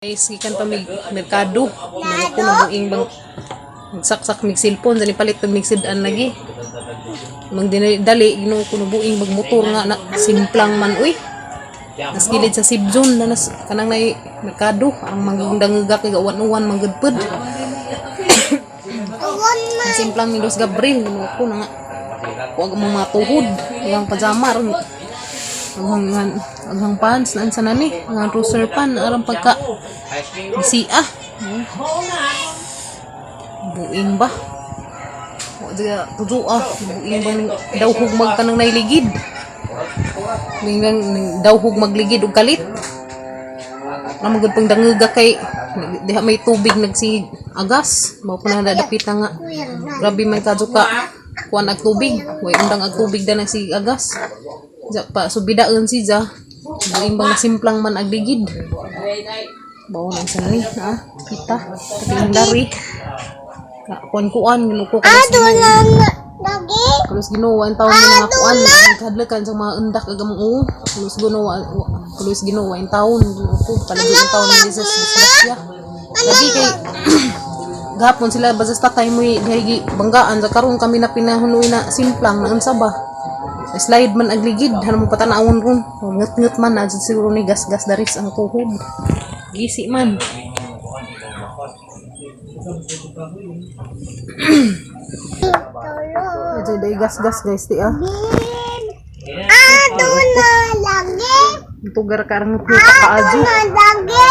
Guys, gikan pa mig merkado. Mga ko na buing bang nagsaksak mig cellphone dali palit pag mig sidan lagi. Mang dinali dali Ginoo ko buing bag motor nga na simplang man uy. Nas gilid sa Sibzon na nas kanang nay merkado ang manggundang kay uwan-uwan manggudpud. Ang simplang ni Dos Gabriel, Ginoo ko na nga. Huwag mong matuhod. Yang pajama ron. Aghang aghang pants na sa nani, ang trouser pan aron pagka siya. Buing ba? Wa diya tujo ah, buing ba ning dawhog mag kanang nailigid. Ning dawhog magligid og kalit. Namagod pang danguga kay diha may tubig nagsi agas. Mao pa na dadapita nga. Grabe man kadyo ka kuan ag tubig. Way undang ag tubig da nagsi agas. Ja pa subidaon si ja. Buing bang simplang man ag ligid. Bawo nang sa ni ha kita patingdari. Kuan kuan Ginoo ko kalos Ginoo. Kalos Ginoo ang taon mo nga kuan kadlakan sa mga undak ag among uo. Kalos Ginoo, kalos Ginoo ang taon Ginoo ko palagi ang taon ni Jesus disgrasya. Lagi kay gapon sila basta tatay mo diri banggaan sa karon kami na pinahunoy na simplang na unsa ba. Slide man agligid, hano mo patanawon ron. Ngut-ngut man na siguro ni gas-gas daris ang tuhod. Gisi man. Medyo day gas-gas guys di ah. Ato na lagi. Tugar ka ang ngut kaadyo. Na lagi.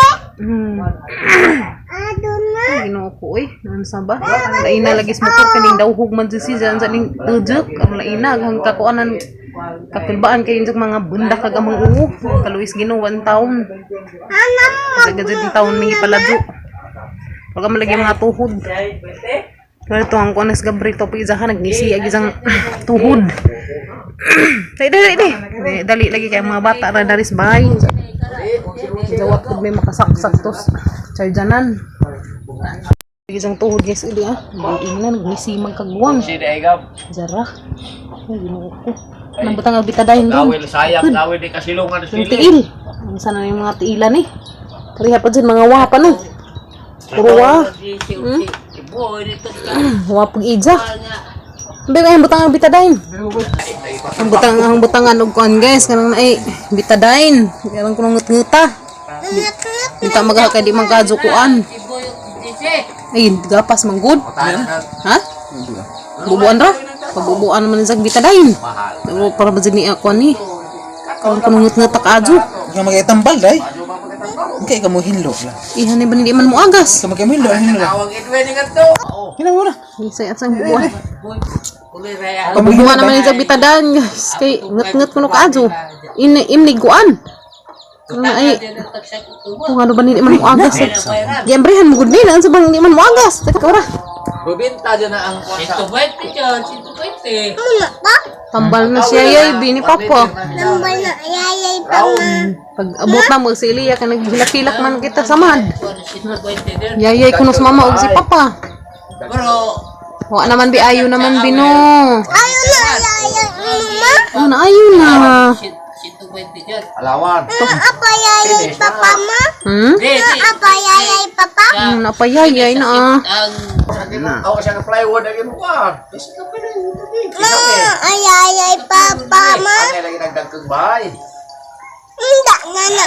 Ato na. Ay, Ginoo ko oy, naunsa ba? Laina lagi sa motor kaning dawhog man jud siya sa ning tujok ang laina hang kakuanan kakulbaan kayo sa mga bundak kag amang uo. Kaluis Ginoo one taon. Anam Sa jud taon mingi paladyo. Wag man lagi mga tuhod. Pero ito ang kuan sa Gabriel to pizahan nagnisi ag isang tuhod. Dali, dali, dali. Dali, dali lagi kay mga bata ra dari sa bahay. Jawat pud may makasaksak tos. Charjanan. Isang tuhod guys ili ah. Buing na nagnisi magkagwang. Si Daigab. Zara. Ay, Ginoo ko. Nang butang ang bitadahin ron. Gawil sayang, gawil di kasilungan Yung sili. tiil. Ang sana yung mga tiilan eh. Pareha pa dyan, mga wapa no. Puro wa. Wa pag ija. Be, ay, butang ang bitadain. Ang butangan og kuan guys, kanang naay bitadain. Karang kunong ngut-nguta. Unta magaha kay di man kadyo kuan. Ay, gapas man gud. Ha? Bubuan ra? Pabubuan man sa bitadain. Pero para ba dyan ni kuan ni? Karang kunong ngut-nguta kaadyo. Nga magitambal day. Kay ka mo hinlo la. Ihan ni ba hindi man mo agas? Ka magkamilo hinlo la. Awang Edwin nga to. Hina mo na. Isay at sang bubuan. Pabubuan naman sa bitadan guys. Kay ngut-ngut kuno kaadyo. In imnig kuan. Nga ay kung ano ba hindi man mo agas. Giambrehan mo gud ni na unsa bang hindi man mo agas. Teka ora. Bubinta dyan na ang kuwan sa. Muna pa. Tambal na siya yay bini papa. Nambal na ayayay pa ma. Pag abot na mo si Elia ka naghilak-hilak man kita samad. Yayay kuno sa mama og si papa. Wa naman bi ayo naman bino. Ayo na ayayay mama. Oh, na ayo na. Alawan. Apa yayay papa ma? Apa yayay papa? Napayayay na ah. Ako siya nga plywood ang imuan. Kasi ka pa na yung Ma, ayayay papa ma. Ang lagi nagdagkag bahay. Hindi nga na.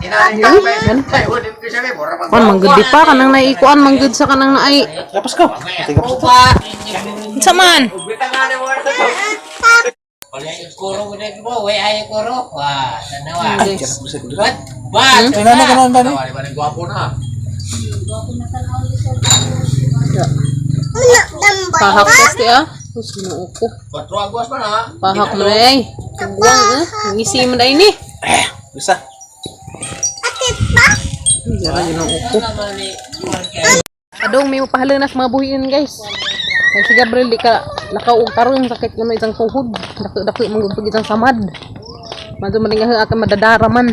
Inani, inani plywood yung kasi may mura Kuan manggod di pa kanang naikuan manggod sa kanang naay. Lapas ka. Tika pa. Unsa man? Guys. Kay na kanon ba ni? Di ba gwapo na? Muna tambal Pahak pa. kasi ah. Sus, Ginoo ko. Kwatro aguas pa na. Pahak mo na ay. Kagwang eh. Ngisi mo na ini. Bisa. Akit pa. Jara Ginoo ko. Adong may mapahalanas mga buhiin guys. Kay si Gabriel di ka lakaw og karon sakit kuno isang tuhod. Dako dako mong pag isang samad. Madto malingaha ka madadara man.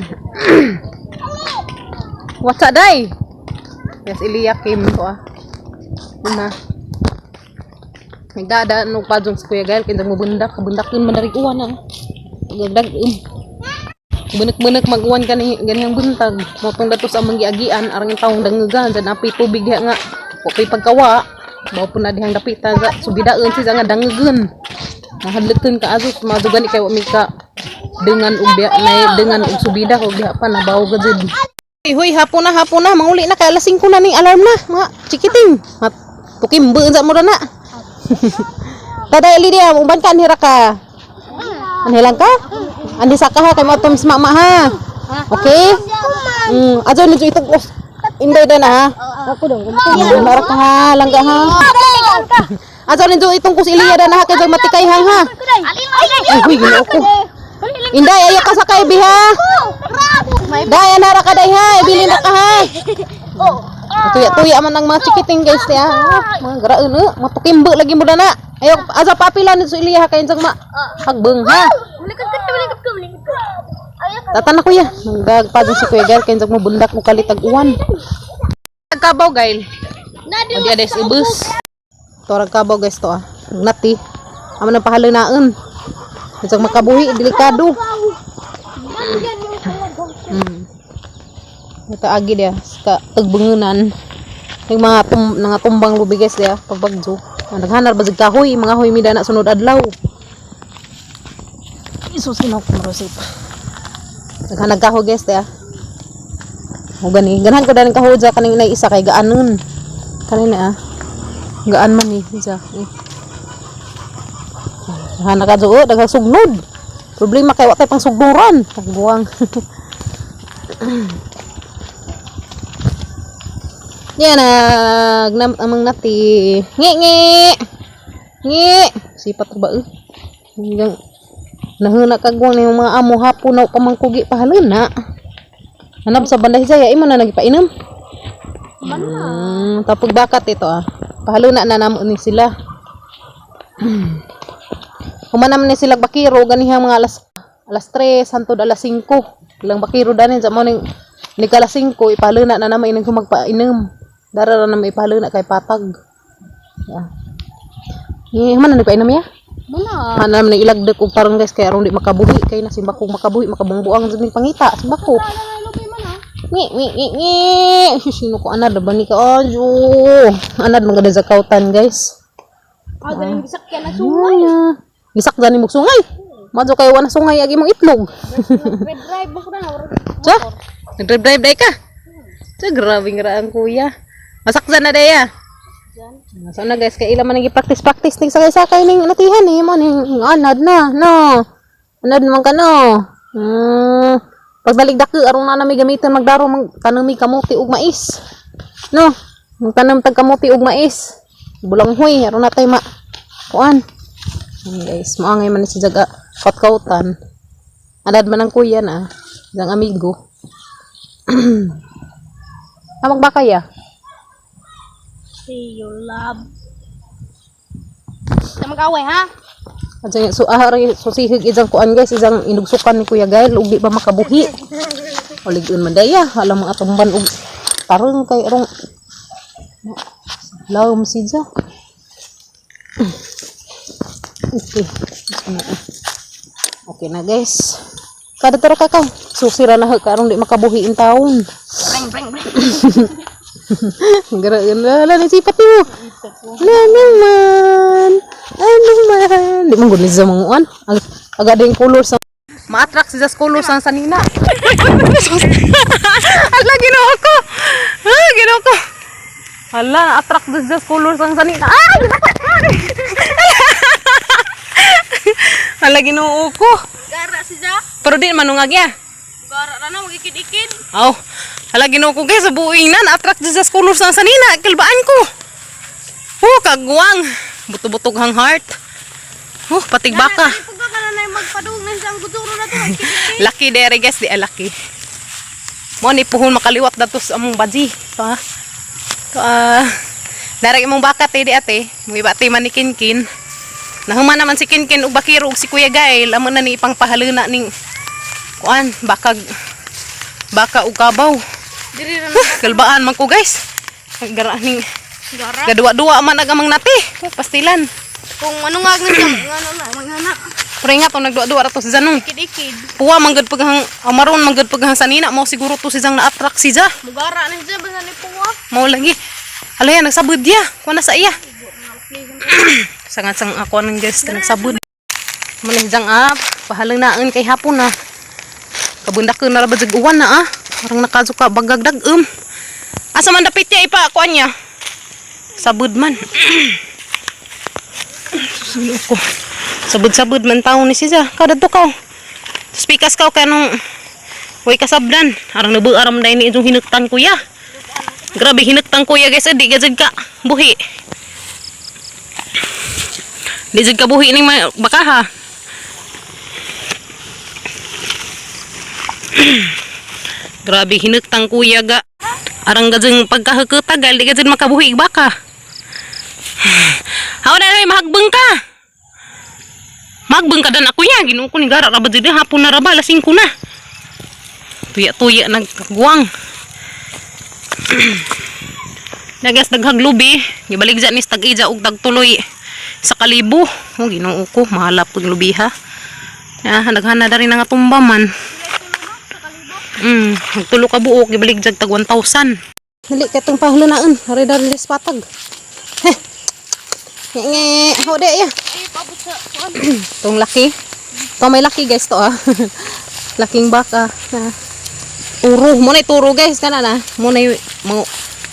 What's up day? Yes, Elia Kim to ah. Una. Nagdadaan og padjong si Kuya Gael kay mo bundak, kabundak yun madarig uwan ah. Gagdag. Bunak-bunak mag-uwan kani ganihang buntag. Motong dato sa among giagian arang taong dangugan sa napi tubig diha nga wa pay pagkawa. Mao po na dihang dapita sa subidaon siya nga dangugan. Mahadlokon ka asos madugan kay wa mi ka dengan og diha na dengan og subida og diha pa nabaw ka jud. Hoy, hoy, hapon na, manguli na kay alas 5 na ning alarm na, mga chikiting. Mat tukimbe unsa mo na. Taday Lydia, uban ka anhira ka. Anhilang ka? Andi sa ka ha kay mo sa mama ha. Okay? Ajo ni itong oh, inday na ha. Ako dong. Mara ka ha, langga ha. Ajo ni itong kus Iliya na ha kay jog matikay hang ha. Ay, huy, ginoo ko. Inday, ayo ka sa kay biha. Day, anara ka day ha, ibilin na ka ha. Tuya-tuya man ang mga chikiting guys ya. Oh, mga garaon eh, matukimbe lagi mo na. Ayo, aja papila ni Iliya ha kay jog ma hagbeng ha. Tata na kuya. Nagdag pa dun si Kuya Gail kay mo bundak mo kalitag uwan. Kabaw Gail. O di ades ibus. Torag kabaw guys to ah. Nati. Amo nang pahalinaon. Isang makabuhi delikado. Ito agi dia sa tagbangunan. Yung mga mga tumbang lubi guys dia pabagyo. Naghanar ba jud kahoy, mga hoy mi dana sunod adlaw. Isus ginaw ko marosip. Naghanag kahoy guys dia. O gani, ganahan ko daning kahoy dya kaning inay isa kay gaanon. Kanina ah. Gaan man ni dya. Eh. Hana ka dyo, oh, daghang sugnod. Problema kay wa tay pang sugnuran. Pagbuwang. Yan nag nam amang nati. Ngi ngi. Ngi. Sipat ba eh. Hanggang nahuna kagwang ni mga amo hapon na pamangkugi pahaluna. Hanap sa banday saya imo na nagipainom. Tapog bakat ito ah. Pahaluna na namo ni sila. Human naman ni sila bakiro ganihang mga alas alas 3 hantod alas 5. Ilang bakiro danin sa mo ning ni alas 5 ipahaluna na naman ining magpainom. Dara ra naman ipahaluna kay patag. Yeah. Eh, human na nagpainom ya? Mana? Ano naman ilagdag og tarong guys kay aron di makabuhi kay na simbako makabuhi makabungbuang jud ning pangita simbako. Ngi ngi ngi ngi. Sino ko anad ba ni ka ajo. Anad mga sa kautan guys. Ah, galing gisakyan na Sungay. Gisak gani mo sungay. Madyo kay wala sungay agi mong itlog. Red drive mo ko na. Sa? Nag-drive drive day ka. Sa grabe nga ang kuya. Masaksan na day ah. So na guys, kay ila man nagi practice practice ning sakay-sakay ning natihan eh mo ning anad na no. Anad man ka no. Pagbalig dako aron na nami gamiton magdaro mag tanom mi kamote ug mais. No. Magtanom tag kamote ug mais. Bulanghoy aron na tay ma kuan. Ayan, guys, maangay man ni si Jaga kautan. Anad man ang kuya na, isang amigo. Amag ba kaya? See you love. Sa mag-away ha? At so ahari susihig isang kuan guys, isang inugsukan ni Kuya Gail ug di ba makabuhi. Olig-un man daya, alam mga atumban og tarong kay arong lawom siya. Okay. Ano, eh. Okay na guys. Kada tara ka kay. Susira na ka aron di makabuhi in taon. Bring bring bring. Gara na la sipat mo. Na naman. Ano man. Di man gud ni sa mga uan. Aga din color sa Ma-attract si sa color sa sanina. Ala ginoo ko. Ah, ginoo ko. Hala, attract sa color sa sanina. Ah, ginoo ko. Hala ginoo ko. Gara si Ja. Pero di manungag ya. Gara ra na magikid-ikid. Aw, hala ginoo ko guys, buing na na-attract sa color sa sanina, kilbaan ko. Oh, kagwang. Buto-butog hang heart. Oh, patig baka. Pagka ka na na magpadung na sa guduro na to. Lucky dere guys, di ah, lucky. Mo ni puhon makaliwat dato sa among baji. To ah. To ah. Darag imong baka te di ate, muiba te man ni Kinkin. Nahuman naman si Kinkin ug bakiro ug si Kuya Gail, amo na ni ipang pahaluna ning kuan bakag baka ug kabaw. Diri ra Huh, Kalbaan man ko guys. Gara ning Gara. gaduwa-duwa man ag amang nati. Oh, pastilan. Kung ano nga nga ano na mangana. Pero ingat to nagduwa-duwa ra to si Zanong. Ikid-ikid. Puwa manggad paghang amaron manggad paghang sanina mo siguro to si Zang na-attract si Ja. Mugara na siya basta ni puwa. Mao lagi. Alaya nagsabod ya. Kuha na sa iya. Sangat sang ako nang guys ka nagsabod. Manih Zang ah, pahalang naan kay hapon na. Kabundak ko na ra ba jag uwan na ah. Parang nakazuka bagag dag-um. Asa man dapit niya ipa kuan niya. Sabod man. Susulo ko. Sabod-sabod man taon ni siya. Kada to ka. Tapos pikas ka kay nung way kasabdan. Arang nabuaram dahil ni itong hinuktan kuya. Grabe hinuktan kuya guys. Di gajag ka. Buhi. Di jud ka buhi ning baka ha. Grabe hinuktang kuya ga. Arang gajeng pagkahukutagal di gajeng makabuhi baka. Haw na ay mahagbeng ka. Mahagbeng ka dan ako ya. Ginoo ko ni gara ra ba jud hapon na ra ba alas 5 na. Tuya-tuya nagguwang. Nagas daghang lubi, gibalik dyan is tag-ija og tagtuloy sa kalibo. Oh, Ginoo ko, mahalap pag lubi ha. Ah, naghana na rin nga tumba man. Nagtulo ka buok, gibalik jag tag 1,000. Dali kay tong pahulunaan, ari dari les patag. Heh. Nge nge, hode ya. Ay, paabot sa kuan. Tong laki. To may laki guys to ah. Laking baka. Ah. Turo, mo na turo guys kana na. Mo na mga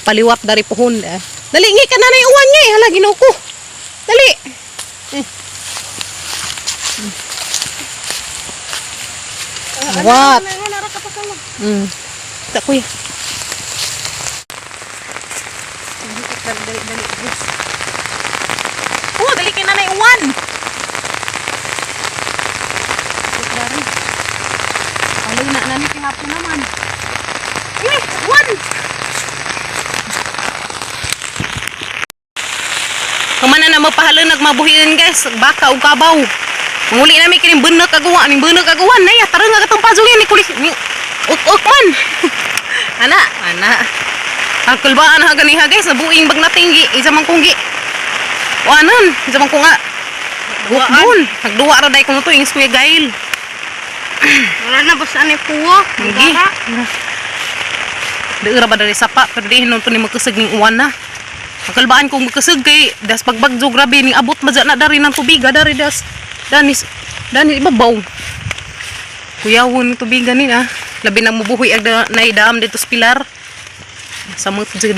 paliwat dari puhon. Ah. Dali ngi kana na uwan ngi. Hala Ginoo ko. Dali. Eh. What? Ano na ra ka pa kala. Ta kuya. Dali, dali, dali, guys. Oh, dali kay nanay uwan. Dari. Alay na nani kay hapon naman. Eh, uwan. Kamana na mapahalo nagmabuhiin guys, baka ug kabaw. Manguli na mi kining bunak agawa, ning bunak agawan na ya, tara nga katong pazulin ni kulis ni uk-uk man. Ana, ana. Ang kulbaan ha ganiha guys, nabuing bag natinggi, isa man kunggi. Wanan, isa man kunga. Bukbon, nagduwa ra day kuno to ing Kuya Gail. Wala na basta ni puwa. Ngi. Di ra ba dali sapa pero di hinon to ni magkusog ning uwan na. Ang kung magkusog kay das pagbagyo grabe ning abot madya na dari ng tubiga dari das danis danis ibabaw. Kuyawon ng tubiga ni ah. Labi na mubuhi ag naidam dito sa pilar. Samot jud.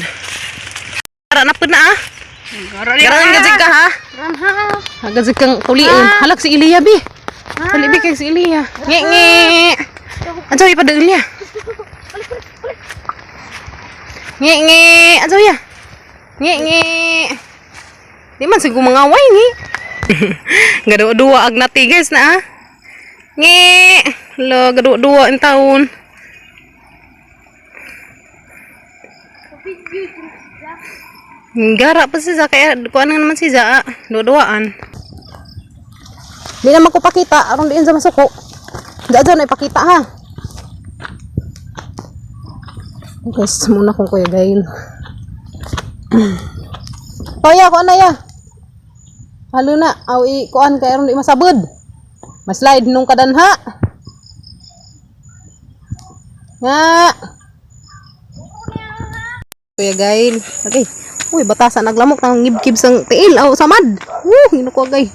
Tara na pud na ah. Garan gajig ka ha. Ran ha. Agad kang tuliin. Halak si Ilya bi. Dali bi kay si Ilya. Nge nge. Anjo ipadul niya. Nge nge. Anjo ya. Nge nge. Di man siguro mangaway ni. Gado-duwa ag nati guys na ah. Nge. Lo gado-duwa ang taon. Gara pa si Za, kaya kuan na naman si Za, ah. Duwa-duwaan. Di naman ko pakita, aron diin sa masuko. Diyan dyan, ipakita ha. Guys, muna kong kuya gayin. Toya, kuan na ya. Halo na, aw i kuan kay aron di masabod. Maslide nung kadanha. Nga. Kuya Gail. Okay. Uy, batasan naglamok nang ngibkib sang tiil aw samad. Woo, ginuko gay.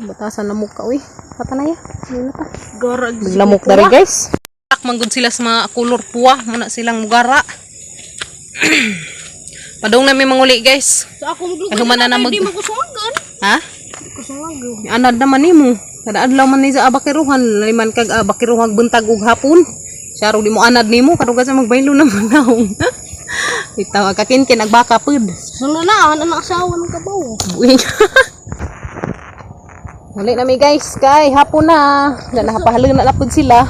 Batasan na mukha uy. Patanaya. Ano na pa? Gara Naglamok na rin guys. Manggod sila sa mga kulor puwa. Muna silang mugara. Padong na may manguli guys. Sa akong Ay, humana na Di mo kusungan. Ha? Di kusungan. Anad naman nimo. Kada adlaw man ni sa abakiruhan, liman kag abakiruhan buntag ug hapon. Siya di mo anad nimo karuga sa magbaylo na manahong. Itaw kakinkin agbaka pud. Sunod na ano na asawa ng kabaw. Buing. Muli na mi guys, kay hapon na. Na napahalo na lapod sila.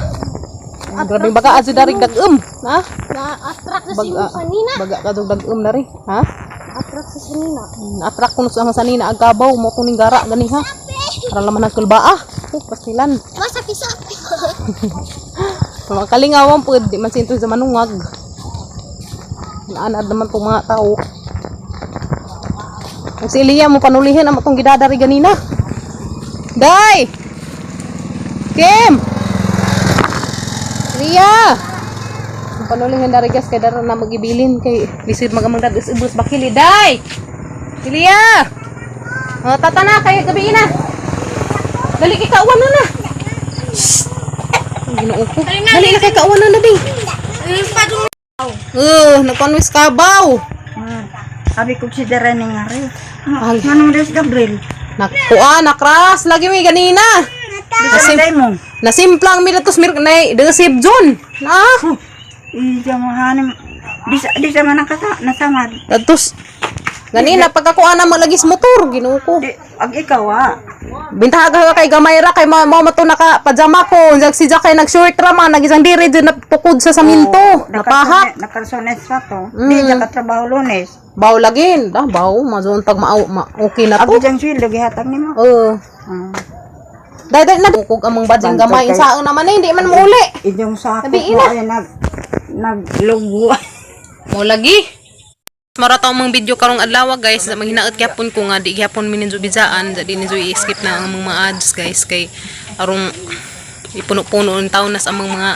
Ang Grabing baga adyo dari dag-um, ha? Na-attract sa Baga, simo sanina. baga ka dag-um na ri, ha? Na-attract sa sanina. Attract ko sa sanina ang gabaw mo kuning gara gani ha. Para laman ang kulbaa. Oh, pastilan. Masapi-sapi. Mga kalingawan po, di man sinto sa manungag. Naanad naman itong mga tao. Ang si Elia mo panulihin ang matong gidadari ganina. Day! Kim! Ria! Ang panuling ang darigas kay dara na magibilin kay lisod magamang dagis ubos bakili day. Lia! Oh, tata na kay gabi na. Dali kay kauwan na na. Shh! Ang Ginoo ko. Dali na kay kauwan na na ding. Oh, nagkonwis kabaw. Sabi ko si Darren nga rin. Ay. Anong Des Gabriel? Nakuha, nakras. Lagi may ganina. Nasim mo. Nasimplang mi datos mir nay desib June. Na. Iya mo hanim. Di sa man ang kasa nasamad. Datos ganina pagkakuha na malagis motor, Ginoo ko. Di ag ikaw ah. Bintahaga ka kay gamay ra kay mao mato naka pajama ko. Unsag si Jack kay nag short ra man nagisang diri dyan na tukod sa saminto. Napahak. Nakalsones pa to. Di ka trabaho Lunes. Baw lagi, da baw mazuntag ma, ma okay na Ako to. diyang sweldo gihatag nimo. Oo. Ah. Dai dai na kog among bading Bantog gamay kayo. insaon naman eh, hindi man muuli. Inyong sako Sabihin ko na. ay naglugo. Mo lagi. Mara ta among video karong adlaw, guys, manghinaot gyapon ko nga di gyapon mi ninyo bidjaan, di ninyo i-skip na ang among mga ads, guys, kay arong ipuno-puno ang taon na sa among mga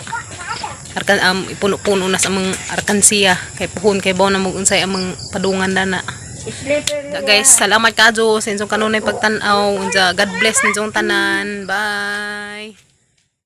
arkan ipuno-puno na sa among arkansiya kay puhon kay baw na mag unsay among padungan dana. Da, guys, salamat kajo sa inyong kanunay pagtan-aw. Unja, God bless ninyong tanan. Bye.